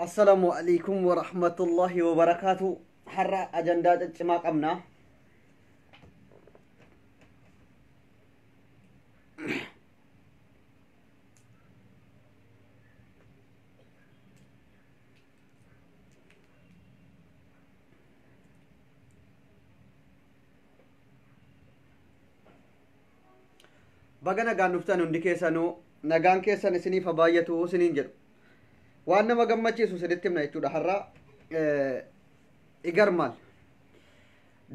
Assalaamu alaikum wa rahmatullahi wa barakaatu. Har'a ajandaa ciccimaa qabna. Baga nagaan dhuftan hundi keessanuu, nagaan keessan isiniif haa baay'atu isiniin jedhu. Waan nama gammachiisu isinitti himna jechuudha har'a. Igar maal?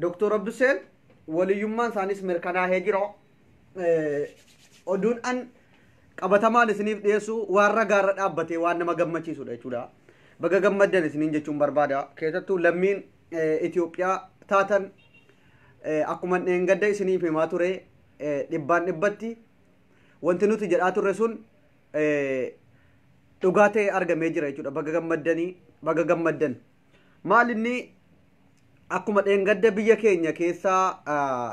Doktor Abduseen waliyyummaan isaanis mirkanaa'ee jira. Oduun an qabatamaan isiniif dhiyeessu waan ragaarra dhaabbatee waan nama gammachiisudha jechuudha. Baga gammaddan isiniin jechuun barbaada. Keessattuu lammiin Itoophiyaa taatan, akkuma dheengadda isiniif himaa ture, dhibbaan dhibbatti wanti nuti jedhaa turre sun dhugaa ta'e argamee jira jechuudha. Baga gammaddanii, baga gammaddan. Maal inni? Akkuma dheengadda biyya keenya keessa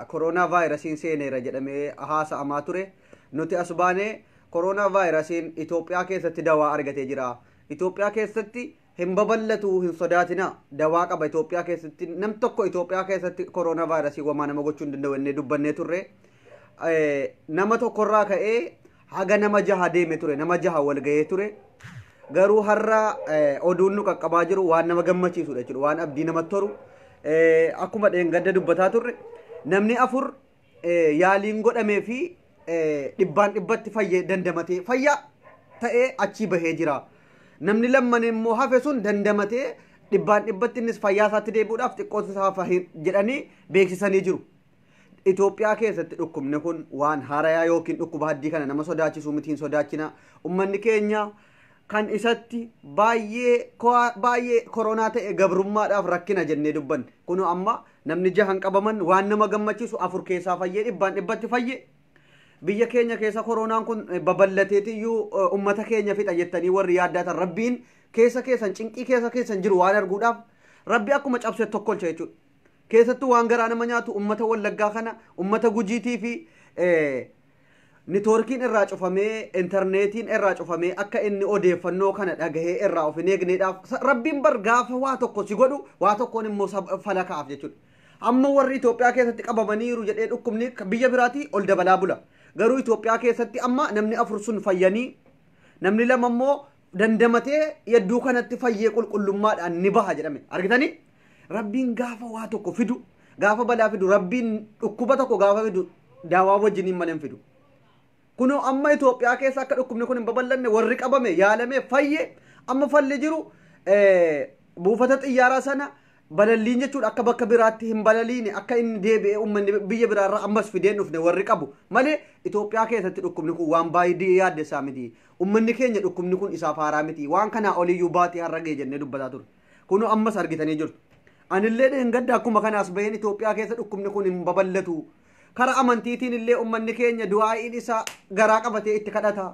koronaa vaayirasiin seeneera jedhamee haasa'amaa ture, nuti as baanee koronaa vaayirasiin Itoophiyaa keessatti dawaa argatee jira. Itoophiyaa keessatti hin babal'atu, hin sodaatina, dawaa qaba Itoophiyaa keessatti, nam tokko Itoophiyaa keessatti koronaa vaayirasii wamaa nama gochuu hin danda'u jennee dubbannee turre. Nama tokkorraa ka'ee haga nama 6 deeme ture, nama 6 wal ga'ee ture. Garuu har'a oduun nu qaqqabaa jiru waan nama gammachiisudha jechuudha, waan abdii namatti toru. Akkuma dheengadda dubbataa turre, namni 4 yaaliin godhamee fi dhibbaan dhibbatti fayyee, dandamatee fayyaa ta'ee achii bahee jira. Namni lamman immoo hafe sun dandamatee dhibbaan dhibbatti innis fayyaa isaatti deebi'uudhaaf xiqqoon isaa hafa jedhanii beeksisanii jiru. Itoophiyaa keessatti dhukkubni kun waan haarayaa yookiin dhukkuba haddii kana nama sodaachisu miti, hin sodaachina. Uummanni keenya kan isatti baay'ee baay'ee koronaa ta'e gabrummaadhaaf rakkina jennee dubbanne. Kunoo amma namni 6n qabaman, waan nama gammachiisu 4 keessaa fayyee, dhibbaan dhibbatti fayyee. Biyya keenya keessa koronaan kun babal'ateetiyyuu uummata keenya fixa jettanii warri yaaddatan, Rabbiin keessa keessan, cinqii keessa keessan jiru waan arguudhaaf, Rabbi akkuma cabse tokkolcha jechuudha. Keessattuu waan garaa nama nyaatu, uummata Wallaggaa kana, uummata Gujiitii fi nitoorkiin irraa cufamee, intarneetiin irraa cufamee, akka inni odeeffannoo kana dhagahee irraa of hin eegneedhaaf, Rabbiin bar gaafa waa tokko si godhu waa tokkoon immoo falakaaf jechuudha. Amma warri Itoophiyaa keessatti qabamaniiru jedhee dhukkubni biyya biraatii ol dabalaa bula. Garuu Itoophiyaa keessatti amma namni 4 sun fayyanii, namni 2 immoo dandamatee yadduu kanatti fayyee qulqullummaadhaan ni baha jedhame. Argitanii? Rabbiin gaafa waa tokko fidu, gaafa balaa fidu, Rabbiin dhukkuba tokko gaafa fidu daawaa wajjiniin malee hin fidu. Kunoo amma Itoophiyaa keessa akka dhukkubni kun hin babal'anne, warri qabame yaalamee fayye, amma falli jiru buufata xiyyaaraa sana balalliin jechuudha, akka bakka biraatti hin balaliine, akka inni deebi'ee uummanni biyya biraarraa ammas fideen dhufne warri qabu malee, Itoophiyaa keessatti dhukkubni kun waan baay'ee yaaddessaa miti. Uummanni keenya dhukkubni kun isaaf haaraa miti. Waan kanaa oliyyuu baatee har'a ga'e jennee dubbataa ture. Kunoo ammas argitanii jirtu. Anillee dheengadda akkuma kanaas baheen Itoophiyaa keessa dhukkubni kun hin babal'atu. Kara amantiitiin illee uummanni keenya du'aa'iin isaa garaa qabatee itti kadhata.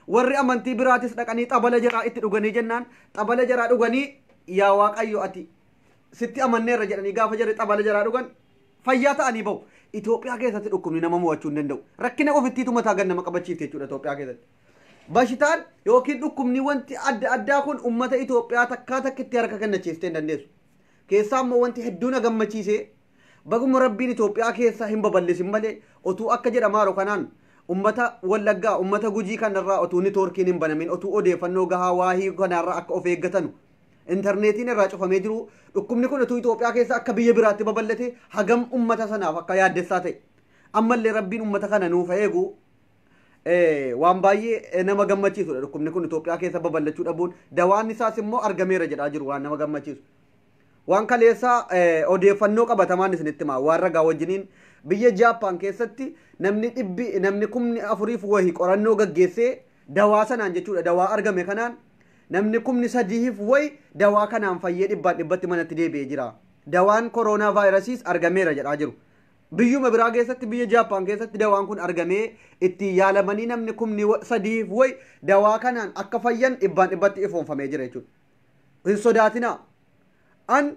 Warri amantii biraatis dhaqanii xabala jaraa itti dhuganii jennaan, xabala jaraa dhuganii, "Yaa Waaqayyo, ati sitti amanneerra" jedhanii gaafa jarri xabala jaraa dhugan fayyaa ta'anii bahu. Itoophiyaa keessatti dhukkubni nama mo'achuu hin danda'u. Rakkina ofittiitu mataa gad nama qabachiifte jechuudha Itoophiyaa keessatti. Bashitaan yookiin dhukkubni wanti adda addaa kun uummata Itoophiyaa takkaa takkitti harka kennachiiftee hin dandeessu. Keessaa immoo wanti hedduu na gammachiise, baguma Rabbiin Itoophiyaa keessa hin babal'isin malee, otuu akka jedhamaaru kanaan uummata Wallaggaa, uummata Gujii kanarraa otuu nitoorkiin hin banamin, otuu odeeffannoo gahaa waahii kanarraa akka of eeggatanu intarneetiin irraa cufamee jiru, dhukkubni kun otuu Itoophiyaa keessa akka biyya biraatti babal'ate hagam uummata sanaaf akka yaaddessaa ta'e. Ammallee Rabbiin uummata kana nuuf eegu. Waan baay'ee nama gammachiisudha dhukkubni kun Itoophiyaa keessa babal'achuu dhabuun, dawaan isaas immoo argameera jedhaa jiru, waan nama gammachiisu. Waan kaleessaa odeeffannoo qabatamaan isinitti himaa, waan ragaa wajjiniin. Biyya Jaappaan keessatti namni dhibbi namni 4,000f wahi qorannoo gaggeessee, dawaa sanaan jechuudha, dawaa argame kanaan namni 3,000f wahi dawaa kanaan fayyee dhibbaan dhibbatti manatti deebi'ee jira. Dawaan koronaa vaayirasiis argameera jedhaa jiru. Biyyuma biraa keessatti, biyya Jaappaan keessatti dawaan kun argamee ittiin yaalamanii namni 3,000f wahi dawaa kanaan akka fayyan dhibbaan dhibbatti ifoonfamee jira jechuudha. Hin sodaatinaa. An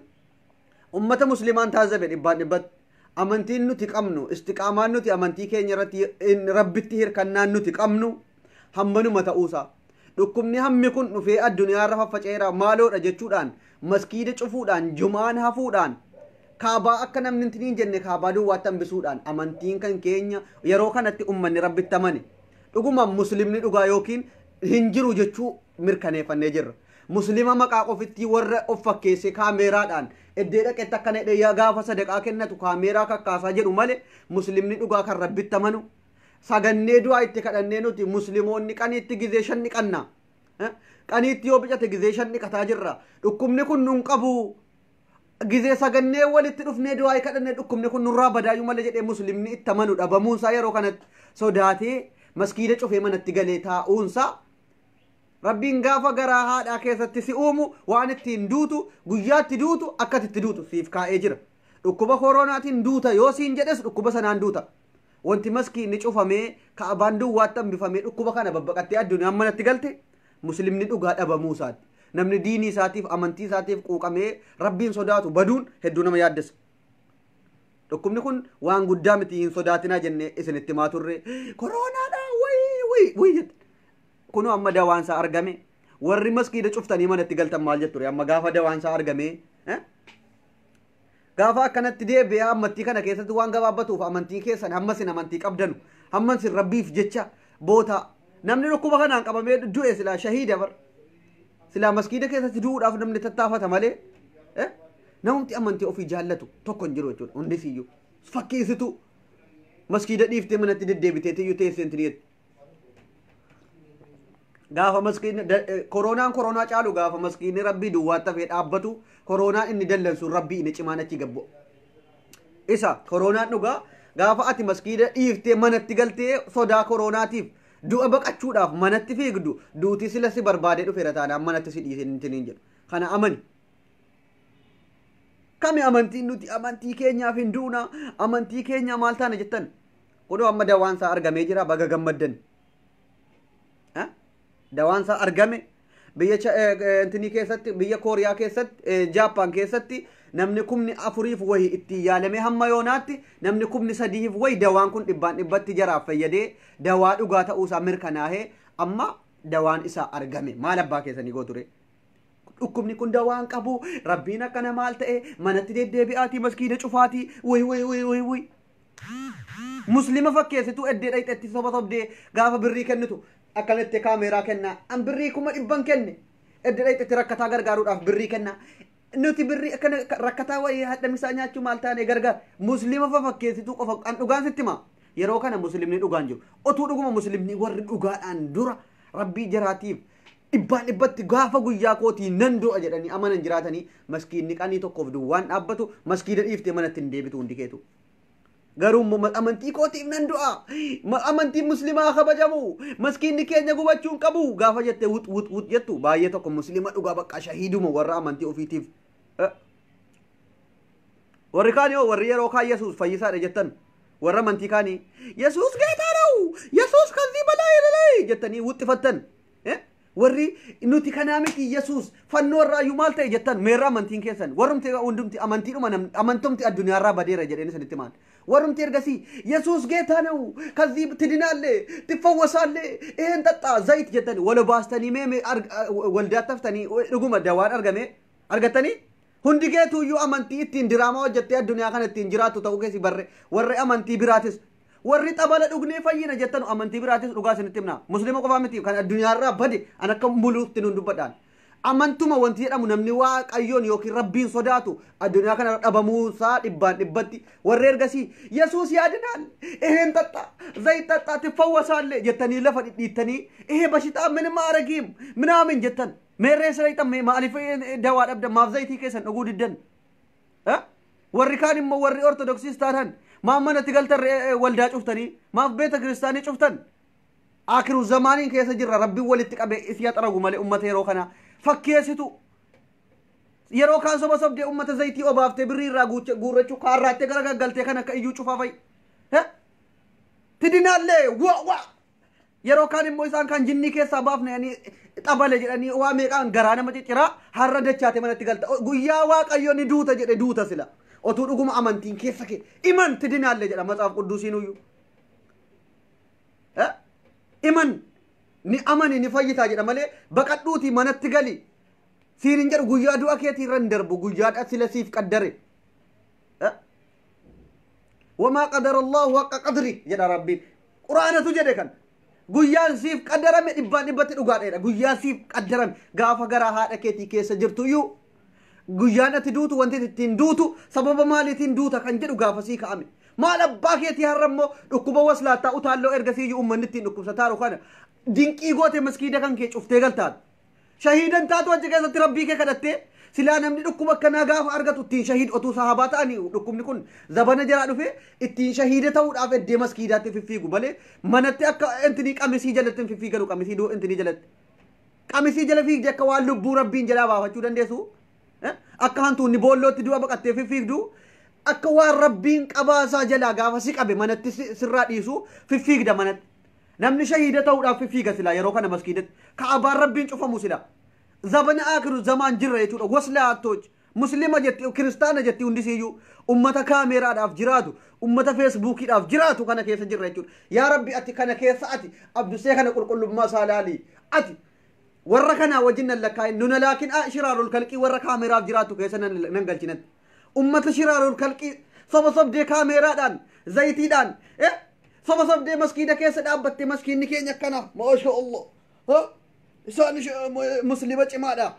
ummata muslimaan taazabe dhibbaan dhibbatti. Amantiin nuti qabnu, istiqaamaan nuti amantii keenya irratti Rabbitti hirkannaan nuti qabnu hammanuma ta'uusaa. Dhukkubni hammi kun dhufee addunyaarra faffaca'eera maaloodha jechuudhaan maskiida cufuudhaan jumaan hafuudhaan kaabaa akka namni hin jenne kaabaa duwwaatti hambisuudhaan amantiin kan keenya yeroo kanatti ummanni rabbitti amane dhuguma muslimni dhugaa yookiin hin jiru jechuu mirkaneeffannee jirra. Muslima maqaa qofitti warra of fakkeesse kaameeraadhaan iddee dhaqetti akkana jedhee gaafa sadaqaa kennatu kaameeraa kakkaasaa jedhu malee muslimni dhugaa kan rabbitti amanu sagannee du'aa itti kadhannee nuti muslimoonni qaniitti gizee shan dhiqanna. Qaniitti yoo bicate gizee shan dhiqataa jirra. Dhukkubni kun nun qabu. Gizee sagannee walitti dhufnee du'aa kadhannee dhukkubni kun nurraa badaayyuu malee jedhee muslimni itti amanu dhabamuunsaa yeroo kanatti sodaatee maskiida cufee manatti galee taa'uunsaa Rabbiin gaafa garaa haadhaa keessatti si uumu waan ittiin duutu guyyaatti duutu akkasitti duutu siif kaa'ee jira. Dhukkuba koronaatiin duuta yoo siin jedhes dhukkuba sanaan duuta. Wanti maskiinni cufamee kaabaan duwwaatti hambifamee dhukkuba kana babbaqattee addunyaan manatti galte muslimni dhugaa dhabamuu isaati. Namni diinii isaatiif amantii isaatiif quuqamee rabbiin sodaatu baduun hedduu nama yaaddessa. Dhukkubni kun waan guddaa miti hin sodaatinaa jennee isinitti himaa turre koronaadha wayii wayii wayii jette. Kunoo amma dawaan isaa argame warri maskiida cuftanii manatti galtan maal jetture amma gaafa dawaan isaa argame gaafa akkanatti deebi'ee amantii kana keessatti waan gabaabbatuuf amantii keessan hamma isin amantii qabdanu hamma isin rabbiif jecha boota namni dhukkuba kanaan qabamee du'e silaa shahiida bar silaa maskiida keessatti du'uudhaaf namni tattaafata malee namumti amantii ofii jaallatu tokko hin jiru jechuudha hundisiyyuu fakkeessitu maskiida dhiiftee manatti deddeebiteetiyyuu teessee hin gaafa maskiinni koronaan koronaa caalu gaafa maskiinni rabbii duwwaatti hafee dhaabbatu koronaan inni dallansuun rabbii inni cimaan achi gabbu. Isa koronaan dhugaa gaafa ati maskiida dhiiftee manatti galtee sodaa koronaatiif du'a baqachuudhaaf manatti fiigdu duuti sila si barbaadee dhufeera taanaan manatti si dhiisee hin jedhu. Kana amani. Kami amantiin nuti amantii keenyaaf hin duuna amantii keenya maal taana jettan kunoo amma dawaan isaa argamee jira baga gammaddan. Dawaan isaa argame biyya intinii keessatti biyya Kooriyaa keessatti Jaappaan keessatti namni 4,000 wayii ittiin yaalamee hamma yoonaatti namni 3,000 wayii dawaan kun 100% jaraaf fayyadee dawaa dhugaa ta'uusaa mirkanaa'ee amma dawaan isaa argame maal abbaa keessanii gooture. Dhukkubni kun dawaan qabu rabbiin akkana maal ta'e manatti deddeebi'aatii maskiida cufaatii wayi wayi wayi wayi wayi. Muslima fakkeessituu eddee dhayxetti soba sobdee gaafa birrii kennitu akkanatti kaameeraa kennaa an birrii 100,000 kenne eddee dhayxetti rakkataa gargaaruudhaaf birrii kennaa nuti birrii akkana rakkataa wayii hadha misaa nyaachuu maal taane gargaar muslima fakkeessituu qofa an dhugaan sitti himaa yeroo kana muslimni dhugaan jiru otuu dhuguma muslimni warri dhugaadhaan dura rabbii jaraatiif 100% gaafa guyyaa kootii nan du'a jedhanii amanan jiraatanii maskiinni qanii tokkoof duwwaan dhaabbatu maskiida dhiiftee manatti hin deebitu hundi keetu. Garuu amantii kootiif nan du'a amantiin muslimaa kabajamu maskiinni keenya gubachuu hin qabu gaafa jettee wut wut wut jettu baay'ee tokko muslima dhugaa bakka shahiiduma warra amantii ofiitiif. Warri kaan yoo warri yeroo kaan Yesuus fayyisaadha jettan warra amantii kaanii Yesuus geetaa dha'u Yesuus kan balaa ilalee jettanii wuxxifattan. Warri nuti kanaa miti Yesuus fannoo irraayyuu maal ta'e jettan meerra amantiin keessan warrumti hundumti amantiidhuma amantumti addunyaarraa badeera jedheen isinitti maan warrumti ergasii Yesuus geetaa na'u kazii tidinaallee tiffawwasaallee een xaxxaa zayit jettani wala baastanii mee waldaatti haftanii dhuguma dawaan argame argattanii hundi geetuuyyuu amantii ittiin diraamaa hojjettee addunyaa kana ittiin jiraattu ta'uu keessi barre warri amantii biraatis warri xabala dhugnee fayyina jettan amantii biraatis dhugaa isinitti himna muslima qofaa miti kan addunyaarraa bade an akka muluutti nun dubbadhaan amantuma wanti jedhamu namni waaqayyoon yookiin rabbiin sodaatu addunyaa kana dhabamuusaa 100% warri ergasii Yesuus yaadinaal eheen xaxxaa zayit xaxxaa tiffawwasaallee jettanii lafa dhidhiittanii ehee bashixaa minima aragiim minaamin jettan meerree sirayxan maaliif dawaa dhabdan maaf zayitii keessan dhuguu diddan warri kaan immoo warri ortodoksiis taatan maaf manatti galtan waldaa cuftanii maaf beeta kiristaanii cuftan akiru zamaaniin keessa jirra rabbiin walitti qabee isii xaragu malee ummata yeroo kana fakkeessitu yeroo kaan soba sobdee ummata zayitii obaaftee birrii irraa guurrachuu kaarraattee gara gaggaltee kan akka iyyuu cufaa fa'i tidinaallee wa wa yeroo kaan immoo isaan kan jinnii keessaa baafne jedhanii xabale jedhanii waa meeqaan garaa nama cicciraa har'a dachaate manatti galta guyyaa waaqayyo ni duuta jedhe duuta sila otuu dhuguma amantiin keessa kee iman tidinaallee jedha matsaaf quddusiin iyyuu iman Ni amani ni fayyitaa jedha malee baqadhuutii manatti gali. Siin hin jedhu guyyaa du'a keetii irra hin darbu guyyaadha sila siif qaddare. Wamaa qadara Allahu haqqa qadri jedha Rabbiin. Quraanatu jedhe kan. Guyyaan siif qaddarame dhibbaan dhibbatti dhugaadha. Guyyaa siif qaddarame gaafa garaa haadha keetii keessa jirtu iyyuu guyyaan ati duutu wanti ittiin duutu sababa maaliitiin duuta kan jedhu gaafa sii ka'ame. Maal abbaa keetii har'a immoo dhukkuba waslaattaa utaalloo ergasii iyyuu uummanni ittiin dhukkubsataaru kana dinqii goote maskiida kan kee cuftee galtaat. Shahiidan taatu achi keessatti rabbii kee kadhattee silaa namni dhukkuba akkanaa gaafa argatu ittiin shahiid otuu sahabaa ta'anii dhukkubni kun zabana jaraa dhufee ittiin shahiida ta'uudhaaf eddee maskiidaatti fiffiigu malee manatti akka intinii qamisii jalatti hin fiffiiganu qamisii intinii jalatti. Qamisii jala fiigde akka waan lubbuu rabbiin jalaa baafachuu dandeessu. Akka hantuunni boollootti du'a baqattee fiffiigdu akka waan rabbiin qabaasaa jalaa gaafa si qabe manatti sirraa dhiisu fiffiigda manatti. Namni shahiida ta'uudhaaf fiffiiga silaa yeroo kana maskiidatti. Ka'abaan rabbiin cufamu silaa. Zabana akiru zamaan jirra jechuudha. Waslaattoch muslima jetti kiristaana jetti hundisiyyuu ummata kaameeraadhaaf jiraatu ummata feesbuukiidhaaf jiraatu kana keessa jirra jechuudha. Yaa Rabbi ati kana keessa ati Abdusee kana qulqullummaa isaa laali. Ati warra kanaa wajjin nan lakkaa'in nuna laakin shiraarul kalqii warra kaameeraaf jiraatu keessa nan galchinatti. Ummata shiraarul kalqii soba sobdee kaameeraadhaan zayitiidhaan soba sobdee maskiida keessa dhaabbattee maskiinni keenya akkana maasha Allah. Isaan muslima cimaadha.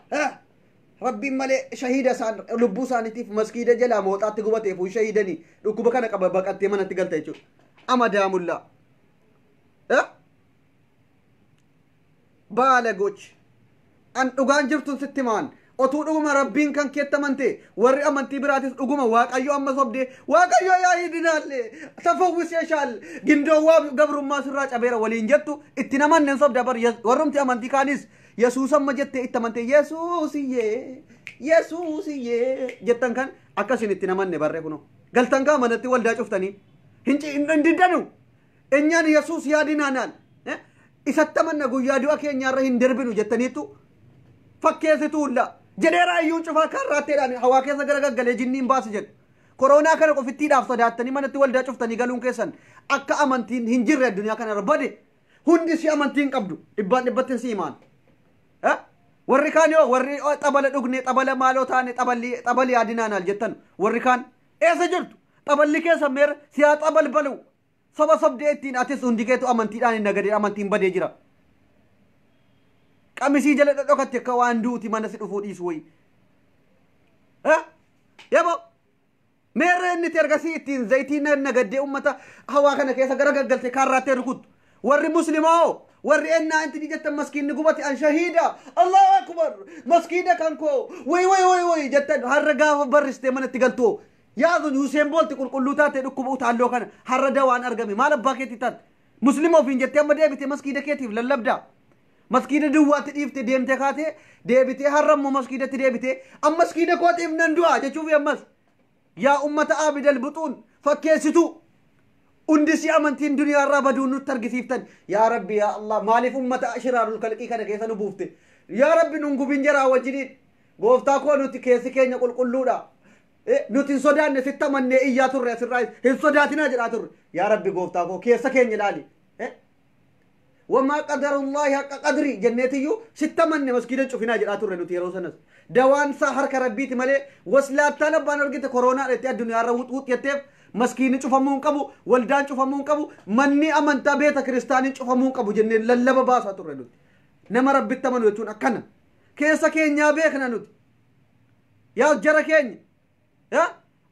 Rabbiin malee shahiida isaan lubbuu isaaniitiif maskiida jalaa mooxaatti gubateef shahiidanii dhukkuba kana qaba baqattee manatti galta jechuudha. Amadaamullaa. Baala gochi. An dhugaan jirtuun sitti maan. Otuu dhuguma rabbiin kan keetti amante warri amantii biraatis dhuguma waaqayyo amma sobdee waaqayyo yaa hidinaallee tafawwisee shaal gindoowwaa gabrummaa sirraa cabeera waliin jettu itti namanneen sobda bar warrumti amantii kaanis Yesuus amma jettee itti amante Yesuusiyyee Yesuusiyyee jettan kan akkasin itti namanne barree kunoo galtan kaa manatti waldaa cuftanii hin diddanu eenyaan Yesuus yaadinaanaan isatti amanna guyyaa du'a keenyaarra hin darbinu jettaniitu fakkeessituulla. Jedheera iyyuu cufaa karraatteedhaan hawaa keessa gara gaggalee jinniin baase jedhu. Koronaa kana qofittiidhaaf sodaattanii manatti waldaa cuftanii galuun keessan akka amantiin hin jirre addunyaa kanarra bade hundi si amantiin qabdu dhibbaan dhibbatti si himaan. Warri kaan yoo warri xabala dhugne xabala maaloo taane xaballi yaadinaanaal jettan warri kaan eessa jirtu xaballi keessa meera siyaa xabal balu soba sobdee ittiin atis hundi keetu amantiidhaan hin nagadee amantiin badee jira. Qamisii jala dhodhokatte akka waan duuti mana si dhufuu dhiisu wayi. Yaboo meerree inni ergasii ittiin zayitii nagaddee uummata hawaa kana keessa gara gaggalte kaarraattee rukuttu. Warri muslimaa hoo warri ennaa inti jettan maskiinni gubate an shahiida Allahu akbar maskiina kan koo wayi wayi wayi wayi jettan har'a gaafa barristee manatti galtu. Yaadun Hussein Bolt qulqulluu taate dhukkuba utaalloo kana har'a dawaan argame maal abbaa keetii taate muslima ofiin jettee amma deebite maskiida keetiif lallabdaa. Maskiida duwwaatti dhiiftee deemtee kaatee deebitee har'a immoo maskiidatti deebitee amma maskiida kootiif nan du'a jechuuf ammas yaa ummata abidal buxuun fakkeessitu hundi si amantiin duniyaarraa baduu nutti argisiiftan yaa Rabbi yaa Allah maaliif ummata shiraarul kalqii kana keessa nu buufte yaa Rabbi nun gubin jaraa wajjiniin gooftaa koo nuti keessi keenya qulqulluudha nuti hin sodaanne sitti amannee iyyaa turre asirraa hin sodaatinaa jedhaa turre yaa Rabbi gooftaa koo keessa keenya ilaali. Wamaa qadarullahi haqqa qadri jenneetiyyuu sitti amanne maskiida cufinaa jedhaa turre nuti yeroo sanas. Dawaan isaa harka rabbiiti malee waslaattaan abbaan argite koronaa dheettee addunyaarra wuxwux jetteef maskiinni cufamuu hin qabu waldaan cufamuu hin qabu manni amantaa beeta kiristaaniin cufamuu hin qabu jennee lallaba baasaa turre nuti. Nama rabbitti amanu jechuun akkana. Keessa keenyaa beekna nuti. Yaa jara keenya.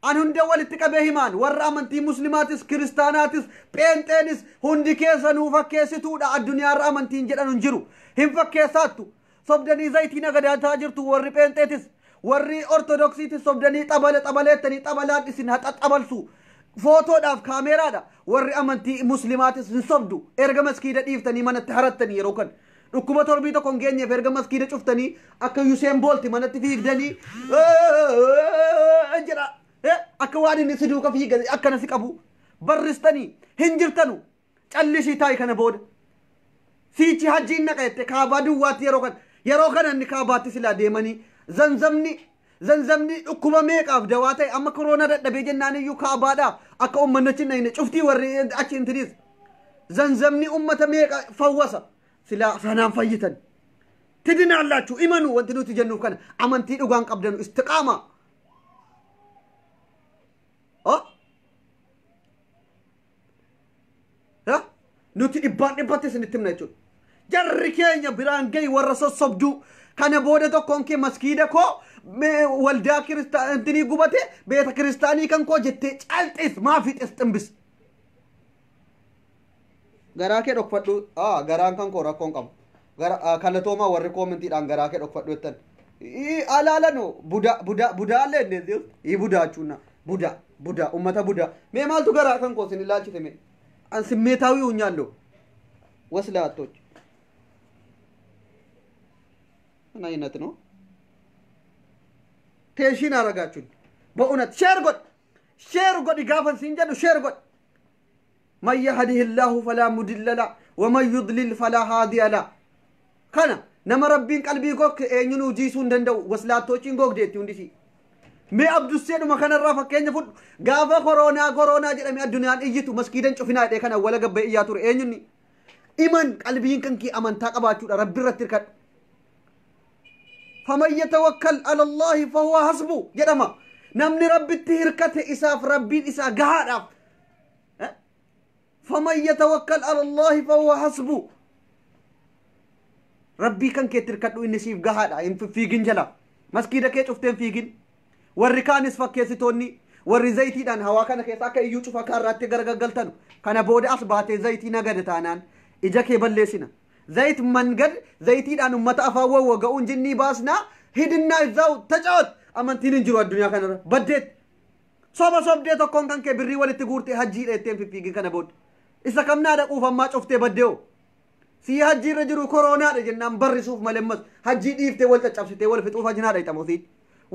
An hunda walitti qabee himaan warra amantii muslimaatis kiristaanaatis pheenxeenis hundi keessa nuu fakkeessituudha addunyaarra amantiin jedhan hin jiru hin fakkeessaattu sobdanii zayitii nagadaataa jirtu warri pheenxeetis warri ortodoksiitis sobdanii xabala xabaleettanii xabalaan isin haxa xabalsu footoodhaaf kaameeraadha warri amantii muslimaatis hin sobdu erga maskiida dhiiftanii manatti harattanii yeroo kan dhukkuba torbii tokko hin geenyeef erga maskiida cuftanii akka Hussein Bolt manatti fiigdanii jedha. Akka waan inni si duuka fiigan akkana si qabu barristanii hin jirtanu callisii taa'i kana booda siichi hajjiin naqa jette kaabaa duwwaatti yeroo kana inni kaabaatti silaa deemanii zanzamni dhukkuba meeqaaf dawaa ta'e amma koronaa dadhabee jennaan iyyuu kaabaadhaa akka uummanni achi hin dhayne cuftii warri achi hin tiriis zanzamni ummata meeqa fawwasa Silaa sanaan fayyitan. Tidinaallaachuu imanuu wanti nuti jennuuf kana amantii dhugaan qabdanu istiqaama. Nuti dhibbaan dhibbatti isinitti himna jechuudha. Jarri keenya biraan gahi warra sossobduu kana booda tokkoon kee maskiida koo waldaa kiristaanii gubate beeta kiristaanii kan koo jettee calxis maafi ximbis. Garaa kee dhokfadhu garaan kan koo rakkoon qabu. Kallatoomaa warri koomentiidhaan garaa kee dhokfadhu jettan. Alaalanu buda buda budaallee inni budaa jechuun buda buda ummata buda mee maaltu garaa kan koo isin ilaalchite mee an ስሜታዊ ሆኛለሁ። ወስላቶች ምን አይነት ነው? ቴንሽን አረጋችሁኝ በእውነት ሼር ጎድ ሼር ጎድ ጋፈን ሲንጀዱ ሼር ጎድ መን የህዲህ ላሁ ፈላ ሙድለ ላ ወመን ዩድሊል ፈላ ሃዲየ ላ ከነ nama rabbiin qalbii koo eenyuun jiisuu hin danda'u waslaattochiin gogdeetti hundisii. Mee abdusseedhuma kanarraa fakkeenya fudhu gaafa koronaa koronaa jedhame addunyaan iyyitu maskiidan cufinaa jedhee kana wala gabbee iyyaa ture eenyunni. Iman qalbiin kan kee amantaa qabaachuudha rabbi irratti hirkadhu. Faman yatawakkal ala Allaahi fahuwa hasbu jedhama. Namni rabbitti hirkate isaaf rabbiin isaa gahaadhaaf. Faman yatawakkal ala Allaahi fahuwa hasbu. Rabbii kan keetti hirkadhu inni siif gahaadha hin fiigin jala. Maskiida kee cufteen fiigin. Warri kaanis fakkeessitoonni warri zayitiidhaan hawaa kana keessa akka iyyuu cufa kaarraatti gargaggaltanu kana booda as baatee zayitii nagada taanaan ija kee balleessina. Zayit mangad zayitiidhaan ummata afaan wawwaga'uun jinnii baasnaa hidinnaa izzaa'u tacaawat amantiin hin jiru addunyaa kanarra baddeet. Soba sobdee tokkoon kan kee birrii walitti guurtee hajjiidha jetteen fiffiigin kana booda. Isa kamnaa dhaquuf ammaa cuftee baddee'oo. Sii hajjii irra jiru koronaadha jennaan barrisuuf malee ammas hajjii dhiiftee wal caccabsitee wal fixuuf hajjinaadha hixamu.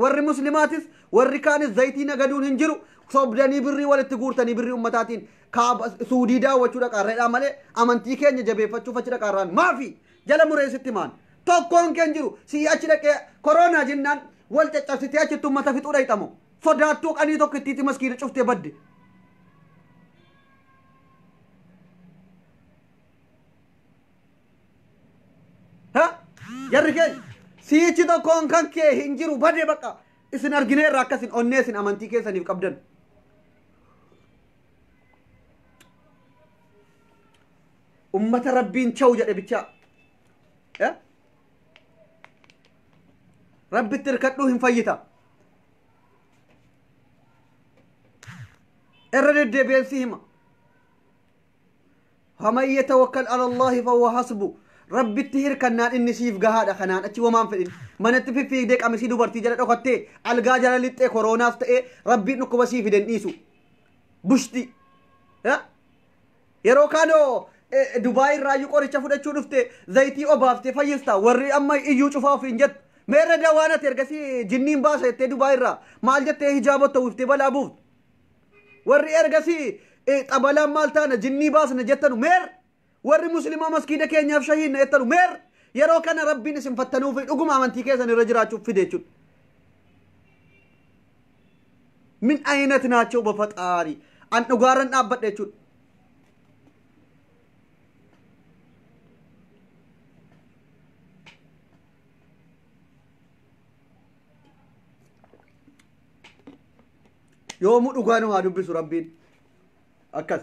Warri muslimaatis warri kaanis zayitii nagaduun hin jiru sobdanii birrii walitti guurtanii birrii ummataatiin kaaba suudii daawwachuu dhaqaarreedhaa malee amantii keenya jabeeffachuuf achi dhaqaarraan maafi jala mureessitti maan tokkoon keen jiru sii achi dhaqee koronaa jennaan wal caccabsitee achitti ummata fixuu dhaqxamu sodaattuu qanii tokko ittiitti maskiida cuftee badde. Jarri keenya siichi tokkoon kan kee hin jiru badee baqa isin argineerra akkasin onnee isin amantii keessaniif qabdan. Ummata rabbiin cha'u jedhe bichaa. Rabbitti hirkadhuu hin fayyita. Irra deddeebi'een si hima. Faman yatawakkal ala Allaahi fahuwa hasbu. Rabbitti hirkannaan inni siif gahaadha kanaan achi wamaan fedhin manatti fiffiigdee qamisii dubartii jala dhokattee algaa jala lixxee koroonaas ta'ee rabbiin dhukkuba sii fiden dhiisu. Bushti. Yeroo kaanoo Dubaay irraayyuu qoricha fudhachuu dhufte zayitii obaaftee fayyista warri amma iyyuu cufaa ofiin jettu. Meerra dawaan ati ergasii jinniin baasa jettee Dubaay irraa maal jettee hijaabota uwwiftee balaa buuftu. Warri ergasii xabalaan maal taana jinnii baasna jettanu meerra. Warri muslimaa maskiida keenyaaf shahiin jettanu meer yeroo kana rabbiin isin fattanuuf dhuguma amantii keessan irra jiraachuuf fide jechuudha. Min aynat naachoo bafaxaarii an dhugaarran dhaabbadha jechuudha. Yoomuu dhugaa nu haa dubbisu rabbiin akkas.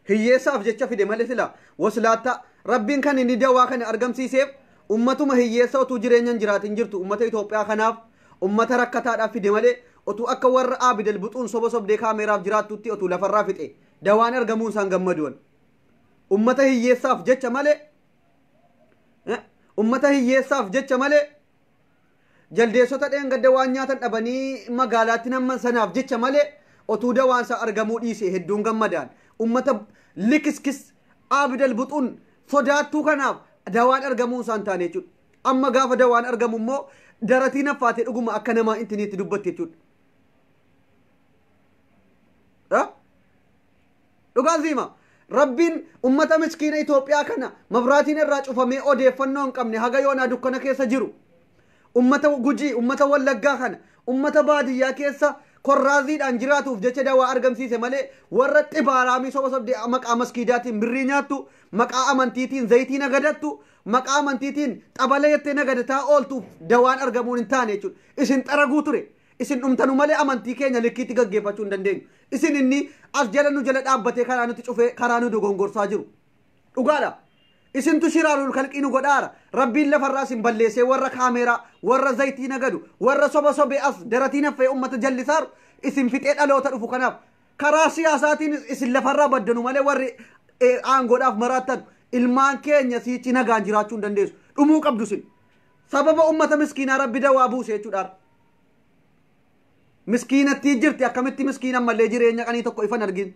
Hiyyeessaaf jecha fide malee sila waslaatta rabbiin kan inni dawaa kana argamsiiseef ummatuma hiyyeessa utuu jireenyaan jiraatin jirtu ummata Itoophiyaa kanaaf ummata rakkataadhaaf fide malee utuu akka warra Abidal buxuun soba sobdee kaameeraaf jiraattutti utuu lafarraa fixe dawaan argamuun isaan gammaduun ummata hiyyeessaaf jecha malee ummata hiyyeessaaf jecha malee jaldeessota dheengadda waan nyaatan dhabanii magaalaatti namman sanaaf jecha malee utuu dawaan isaa argamuu dhiise hedduun gammadaan. Ummata likiskis Abidal buxuun sodaattuu kanaaf dawaan argamuu isaan taane jechuudha. Amma gaafa dawaan argamu immoo daratii naffaatee dhuguma akka namaa intiniitti dubbatte jechuudha. Dhugaan siima rabbiin ummata miskiina Itoophiyaa kana mabraatiin irraa cufamee odeeffannoo hin qabne haga yoonaa dukkana keessa jiru. Ummata Gujii, ummata Wallaggaa kana, ummata baadiyyaa keessa Korraaziidhaan jiraatuuf jecha dawaa argamsiise malee warra xibaaraamii soba sobdee maqaa maskiidaatiin birrii nyaattu, maqaa amantiitiin zayitii nagadattu, maqaa amantiitiin xabala jettee nagadataa ooltuuf dawaan argamuun hin taane jechuudha. Isin xaraguu ture. Isin dhumtanu malee amantii keenya likkiitti gaggeeffachuu hin dandeenyu. Isin inni as jala nu jala dhaabbatee karaa nuti cufee karaa nu dogongorsaa jiru. Dhugaadha. Isintu shiraarul kalqii nu godhaara. Rabbiin lafarraa isin balleessee warra kaameeraa, warra zayitii nagadu, warra soba sobee as daratii naffee uummata jallisaaru isin fixee dhaloota dhufu kanaaf. Karaa siyaasaatiin isin lafarraa baddanu malee warri aangoodhaaf maraattan ilmaan keenya siichi nagaan jiraachuu hin dandeessu. Dhumuu qabdu isin. Sababa uummata miskiinaa Rabbi dawaa buuse jechuudha. Miskiinatti jirti akkamitti miskiina ammallee jireenya qanii tokko ifan argin.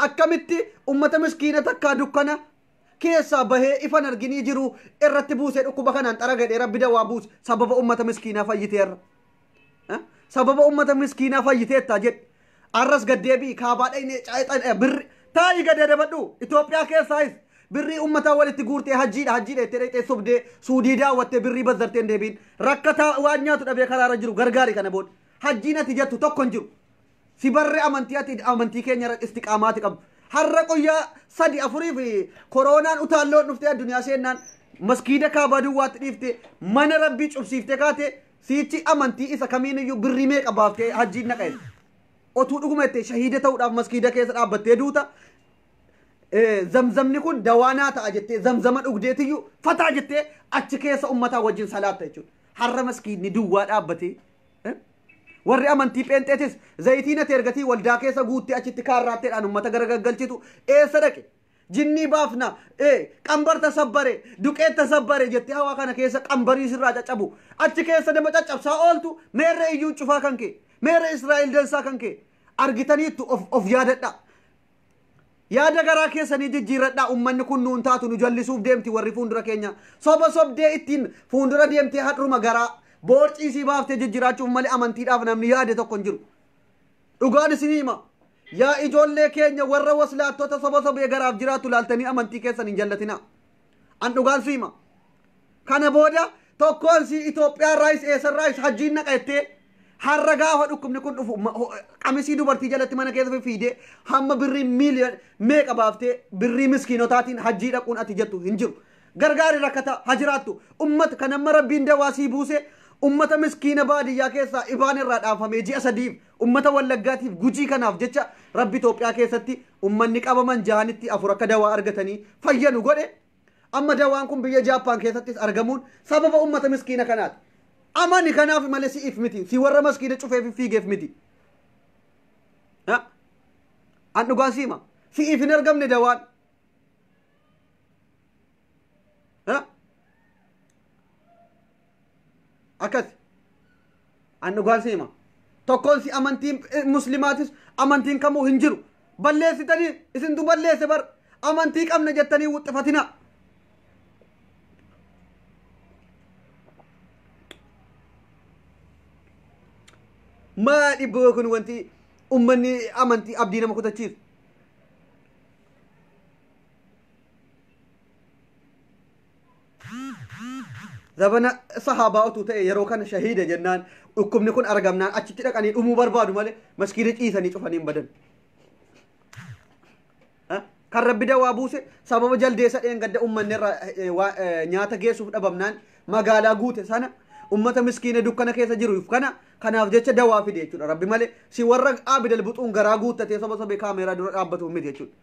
Akkamitti ummata miskiina takkaa dukkana keessaa bahee ifan arginii jiru irratti buusee dhukkuba kanaan xaragadhee Rabbi dawaa buuse sababa ummata miskiinaa fayyiteerra. Sababa ummata miskiinaa fayyiteetta jedhe. Arras gaddeebii kaabaa dhaynee caayixan birri taa'ii gad dabadhu Itoophiyaa keessaayis birrii ummataa walitti guurtee hajjiidha hajjiidha jettee dhaqxee sobdee suudii daawwattee birrii bazzartee hin deebiin rakkataa waan nyaatu dhabee karaarra jiru gargaari kana booda hajjiin ati jettu tokko hin jiru. Si barre amantii ati amantii keenya irra istiqaamaati qabdu. Har'a guyyaa 3 4 fi koronaan utaalloon dhuftee addunyaa seennaan maskiida kaabaa duwwaatti dhiiftee mana Rabbii cubsiiftee kaate siichi amantii isa kamiin iyyuu birrii meeqa baaftee hajjiin naqa'e. Otuu dhuguma jettee shahiida ta'uudhaaf maskiida keessa dhaabbattee duuta. Zamzamni kun dawaanaa ta'a jettee zamzama dhugdeetiyyuu fataa jettee achi keessa uummataa wajjin salaatta jechuudha. Har'a maskiidni duwwaa dhaabbatee. Warri amantii pheenxeetis zayitiin ati ergatii waldaa keessa guuttee achitti kaarraatteedhaan uummata garagaggalchitu eessa dhaqe? Jinnii baafna, qambar tasabbare, duqeet tasabbare jettee hawaa kana keessa qambarii sirraa caccabu. Achi keessa nama caccabsaa ooltu meerre iyyuu cufaa kan kee, meerre Israa'el dansaa kan kee argitaniittu of yaadadha. Yaada garaa keessanii jijjiirradhaa uummanni kun nuun taatu nu jallisuuf deemti warri fuuldura keenya. Soba sobdee ittiin fuuldura deemtee hadhuma garaa boorciisii baaftee jijjiiraachuuf malee amantiidhaaf namni yaade tokko hin jiru. Dhugaan isinii hima. Yaa ijoollee keenya warra waslaattota soba sobee garaaf jiraattu laaltanii amantii keessan hin jallatinaa. An dhugaan si hima. Kana booda tokkoon si Itoophiyaa raayis eessa raayis hajjiin naqa jettee har'a gaafa dhukkubni kun dhufu qamisii dubartii jalatti mana keessa fiidee hamma birrii miiliyoon meeqa baaftee birrii miskiinotaatiin hajjii dhaquun ati jettu hin jiru. Gargaari rakkata hajiraattu ummata kan amma Rabbiin dawaa sii buuse ummata miskiina baadiyyaa keessaa ibaan irraa dhaafamee ji'a 3 ummata wallaggaatiif gujii kanaaf jecha Rabbi Itoophiyaa keessatti ummanni qabaman jahanitti 4 akka dawaa argatanii fayyanu godhe. Amma dawaan kun biyya Jaappaan keessattis argamuun sababa ummata miskiina kanaati. Amani kanaaf malee si'iif miti, si warra maskiina cufeef fiigeef miti. An dhugaan siima. Si'iif hin argamne dawaan. Akkas. An dhugaan siima. Tokkoon si amantiin muslimaatis amantiin kamuu hin jiru. Balleessitanii isintu balleesse bar amantii qabna jettanii wuxxifatina. Maa dhibboo kun wanti uummanni amantii abdii nama kutachiisu. Zabana sahaabaa otuu ta'e yeroo kana shahiida jennaan dhukkubni kun argamnaan achitti dhaqanii dhumuu barbaadu malee maskiida ciisanii cufanii hin badan. Kan Rabbi dawaa buuse sababa jaldeessa dheengadda uummanni irraa nyaata geessuuf dhabamnaan magaalaa guute sana ummata miskiina dukkana keessa jiruuf kana kanaaf jecha dawaa fide jechuudha. Rabbi malee si warra abidal buxuun garaa guuttatee soba sobee kaameeraa dura dhaabbatu miti jechuudha.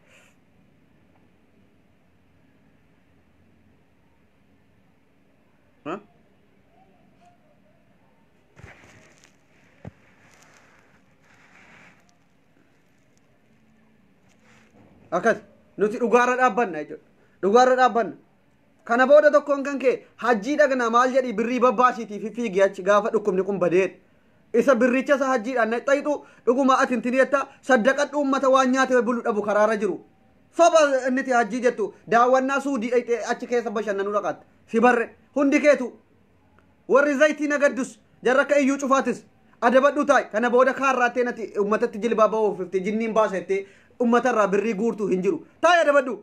Akkas nuti dhugaarra dhaabbanna jechuudha. Dhugaarra dhaabbanna. Kana booda tokkoon kan kee hajjii dhaqna maal jedhi birrii babbaasiitii fi fiigi achi gaafa dhukkubni kun badeedha. Isa birricha isa hajjiidhaan xaxxu dhuguma ati hin tiniyetta saddaqadhu uummata waan nyaatee bulu dhabu karaarra jiru. Soba inni hajjii jettu daawwannaa suudii dhaqxee achi keessa bashannanuu dhaqatta. Si barre hundi keetu warri zayitii nagaddus jarra akka iyyuu cufaatis adabadhu taa'i. Kana booda kaarraattee nati uummatatti jilbaa ba'uuf jinniin baasa jettee uummatarraa birrii guurtuu hin jiru. Taa'i adabadhu.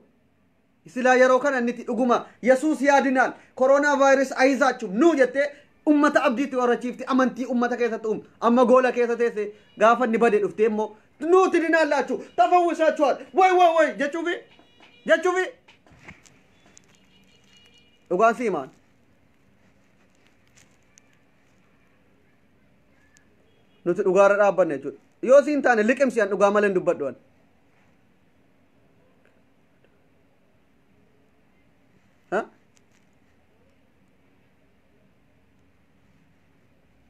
Silaa yeroo kana inni dhuguma Yesuus yaadinaan koronaa vaayirus ayizaachum nuu jettee Ummata abdiitti horachiifti amantii ummata keessatti uumu. Amma goola keessa teesse gaafa inni bade dhuftee immoo nuti dinaallaachuu tafawwisaachuudhaan way way way jechuufi dhugaan si himaan. Nuti dhugaarra dhaabbanne jechuudha. Yoo siin taane liqimsi an dhugaa malee hin dubbadhu an.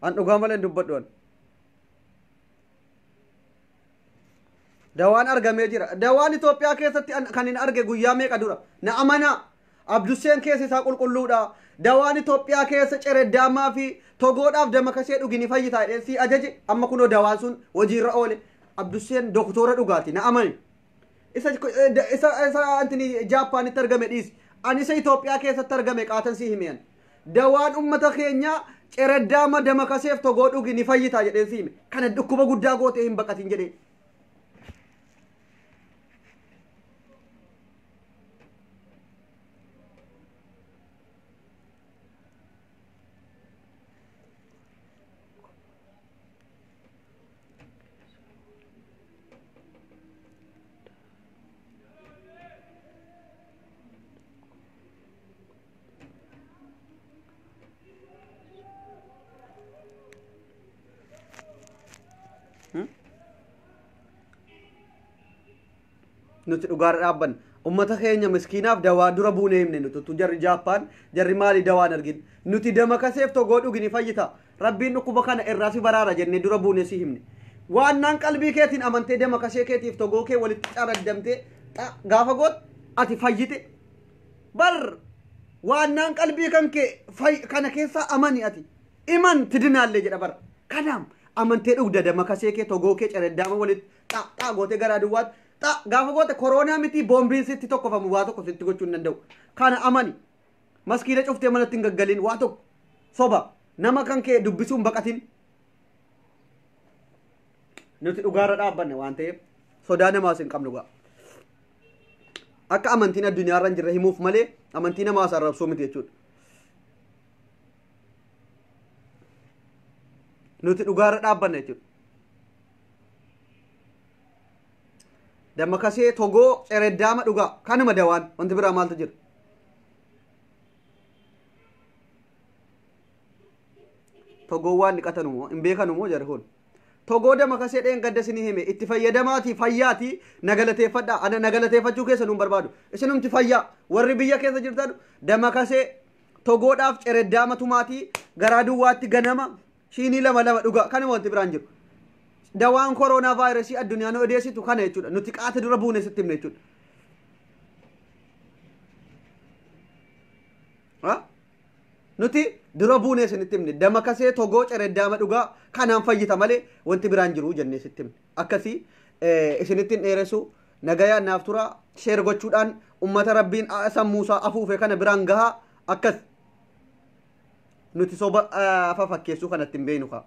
An dhugaa malee hin dubbadhu an. Dawaan argamee jira. Dawaan Itoophiyaa keessatti kan hin arge guyyaa meeqa dura. Na amanaa. Abdusseen keessa isaa qulqulluudha. Dawaan Itoophiyaa keessa cereddaamaa fi togoodhaaf damakasee dhugi ni fayyitaa jedhee si ajaje. Amma kunoo dawaan sun hojiirra oole. Abdusseen doktora dhugaati. Na amani. Isa antini Jaappaanitti argame dhiisi. Ani isa Itoophiyaa keessatti argame qaatan si himiyan. Dawaan ummata keenyaa cereddaama damakaseef togoo dhugi ni fayyitaa jedhee si hime. Kana dhukkuba guddaa gootee hin baqatin jedhee. Nuti dhugaarra dhaabbanna. Ummata keenya miskiinaaf dawaa dura buunee himne nuti jarri Jaappaan jarri maali dawaan argin. Nuti damakaseef togoo dhugi ni fayyita. Rabbiin dhukkuba kana irraa si baraara jennee dura buunee si himne. Waan naan qalbii keetiin amantee damakasee keetiif togoo kee walitti caraddamtee gaafa goot ati fayyite. Bar waan naan qalbii kan kee kana keessaa amani ati. Iman tidinaallee jedha bara. Kanaaf amantee dhugda damakasee kee togoo kee caraddaama walitti xaa gootee garaa duwwaatti. Gaafa goote koronaa miti boombiin sitti tokkofamu waa tokko sitti gochuu hin danda'u. Kana amani. Maskiina cuftee manatti hin gaggalin waa tokko. Soba. Nama kan kee dubbisuu hin baqatin. Nuti dhugaarra dhaabbanne waan ta'eef sodaa namaas hin qabnu gaa. Akka amantiin addunyaarra hin jirre himuuf malee amantii namaas arrabsuu miti jechuudha. Nuti dhugaarra dhaabbanne jechuudha. Damakasee togoo cereddaama dhugaa kanuma dawaan wanti biraa maaltu jira. Togoo waan dhiqatanumoo hin beekanumoo jarri kun. Togoo damakasee dheen gadda isinii hime itti fayyadamaatii fayyaatii na galateeffadhaa. Ana na galateeffachuu keessa nuun barbaadu. Isinumti fayyaa warri biyya keessa jirtan damakasee togoodhaaf cereddaama tumaatii garaa duwwaatti ganama shiinii lama lama dhugaa kanuma wanti biraan jiru. Dawaan koronaa vaayirasii addunyaan odeessitu kana jechuudha. Nuti qaata dura buune sitti himne jechuudha. Nuti dura buune isinitti himne. Damakasee togoo cereddaama dhugaa kanaan fayyita malee wanti biraan jiru jennee sitti himne. Akkasii isinitti hin dheeressu nagayaan naaf tura sheer gochuudhaan ummata rabbiin sammuusaa afuufe kana biraan gahaa akkas. Nuti soba fafakkeessuu kanatti hin beeknu kaa.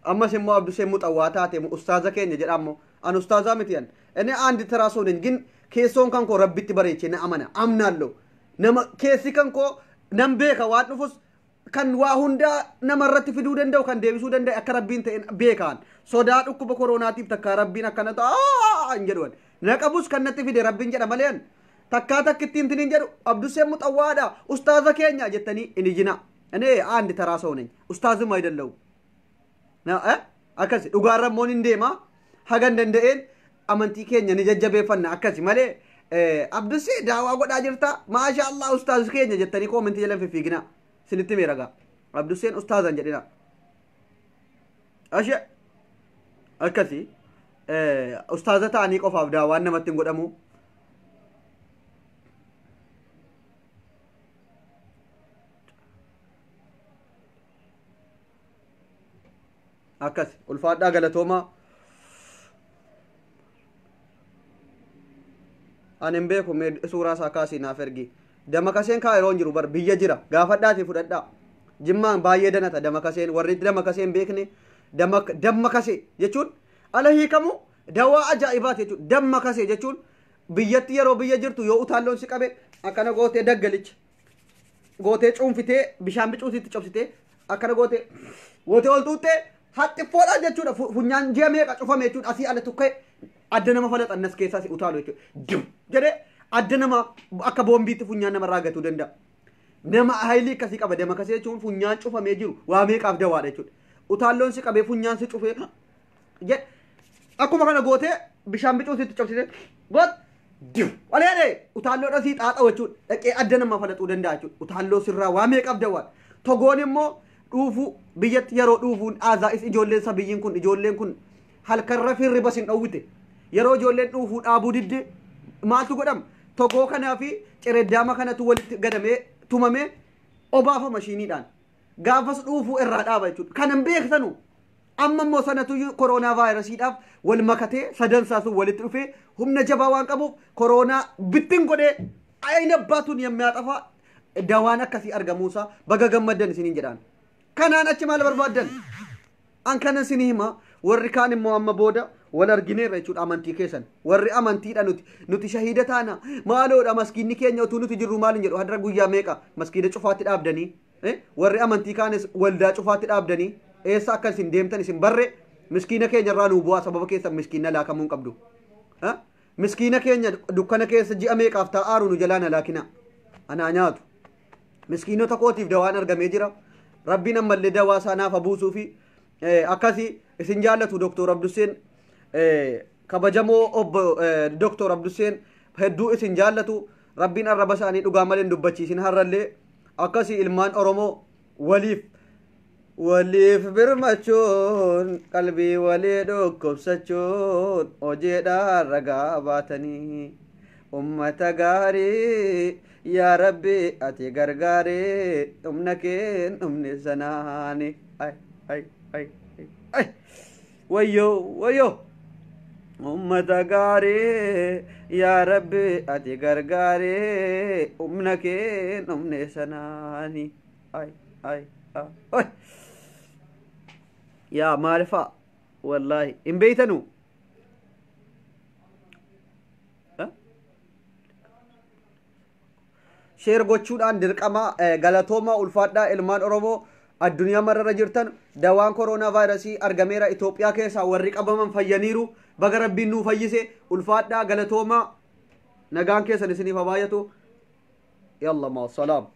Ammas immoo Abduseen muxawwaa taate ustaaza keenya jedha ammoo an ustaazaa miti an inni aandi tiraasoo hin gin keessoon kan koo rabbitti bareechee na amana amnaallo nama keessi kan koo nan beeka waan dhufus kan waa hundaa namarratti fiduu danda'u kan deebisuu danda'u akka rabbiin ta'e beekaan sodaa dhukkuba koronaatiif takkaa rabbiin akkana ta'a hin jedhu na qabus kan natti fide rabbiin jedha malee takkaa takkittiin tiniin jedhu Abduseen muxawwaadha ustaaza keenya jettanii hin ijina inni aandi tiraasoo hin ustaazuma አይደለሁም akkasi dhugaarra immoo hin deema hagan danda'een amantii keenya ni jajjabeeffanna akkasi malee Abdusee daawaa godhaa jirta maasha Allah ustaaz keenya jettanii koomentii jala fiffiigina isinitti meera gaa Abduseen ustaazan jedhina ashe akkasi ustaaza ta'anii qofaaf daawaan namatti hin godhamu. Akkas ulfaadhaa galatoomaa. Ani hin beeku suuraa isaa kaasii naaf ergi. Damakaseen kaa yeroo hin jiru bar biyya jira gaafadhaatii fudhadhaa. Jimmaan baay'ee danata damakaseen warri damakasee hin beekne dammakasee jechuun ala hiikamu dawaa ajaa'ibaati jechuudha. Dammakasee jechuun biyyatti yeroo biyya jirtu yoo utaalloon si qabe Akkana gootee daggalicha gootee cuunfitee bishaan bicuutitti cobsitee akkana gootee gootee ol xuuxxee haxxiffoodhaan jechuudha. Funyaan ji'a meeqa cufame jechuudha. Asii ala tukkee adda nama falaxannas keessaa si utaalu jechuudha. Dim jedhee adda nama akka boombiitti funyaan namarraa gatuu danda'a. Nama haayilii akkasii qaba. Damakasee jechuun funyaan cufamee jiru waa meeqaaf dawaadha jechuudha. Utaalloon si qabee funyaan si cufee jedhe akkuma kana gootee bishaan bicuutitti cobsitee goot dim waleedhe utaalloodha sii xaaxa'u jechuudha. Dhaqee adda nama falaxuu danda'a jechuudha. Utaalloo sirraa waa meeqaaf dawaadha. Togoon immoo dhuufuu biyyatti yeroo dhuufuun aazaa'is ijoolleen sabiyyiin kun ijoolleen kun halkan hirriba sin dhowwite. Yeroo ijoolleen dhuufuu dhaabuu didde maaltu godhama? Togoo kanaa fi cereddaama kanatu walitti gadamee tumamee obaafama mashiiniidhaan. Gaafas dhuufuu irraa dhaaba jechuudha. Kanan beektanu amma immoo sanatu koronaa vaayirasiidhaaf wal makatee sadansaa sun walitti dhufee humna jabaa waan qabuuf koronaa bittin godhee ayina abbaatuun yemmuu dawaan akkasii argamuusaa baga gammaddan isiniin jedhaan. Kanaan achi maal barbaaddan? An kana isinii hima. Warri kaan immoo amma booda wal argineerra jechuudha amantii keessan. Warri amantiidha nuti shahiida taana maaloodha maskiinni keenya utuu nuti jirru maal hin jedhu hadra guyyaa meeqa maskiina cufaatti dhaabdanii, warri amantii kaanis waldaa cufaatti dhaabdanii eessa akka isin deemtan isin barre miskiina keenya irraa nuu bu'aa sababa keessan miskiina laakamuu hin qabdu. Miskiina keenya dukkana keessa ji'a meeqaaf taa'aaru nu jalaan laakina. Anaa nyaatu. Miskiinota kootiif dawaan argamee jira. Rabbiin ammallee dawaa isaa naaf buusuu fi akkasii isin jaallatu Dr. Abduseen kabajamoo obbo Dr. Abduseen hedduu isin jaallatu. Rabbiin arraba isaanii dhugaa malee hin dubbachiisin har'allee akkasii ilmaan Oromoo waliif waliif birmachuun qalbii walii dhukkubsachuun hojiidhaan ragaa baatanii ummata gaarii yaa Rabbi ati gargaaree humna keen humni sanaani. Ay ay ay ay wayyoo wayyoo ummata gaarii yaa Rabbi ati gargaaree humna keen humni sanaani. Ay ay ay yaa maal fa'a wallaahi hin beeytanu. Share gochuudhaan dirqama galatoomaa ulfaadhaa ilmaan Oromoo addunyaa mararra jirtan dawaan koronaa vaayirasii argameera Itoophiyaa keessaa warri qabaman fayyaniiru baga rabbiin nuu fayyise ulfaadhaa galatoomaa nagaan keessan isiniif haa baay'atu. Yalla maa salaam.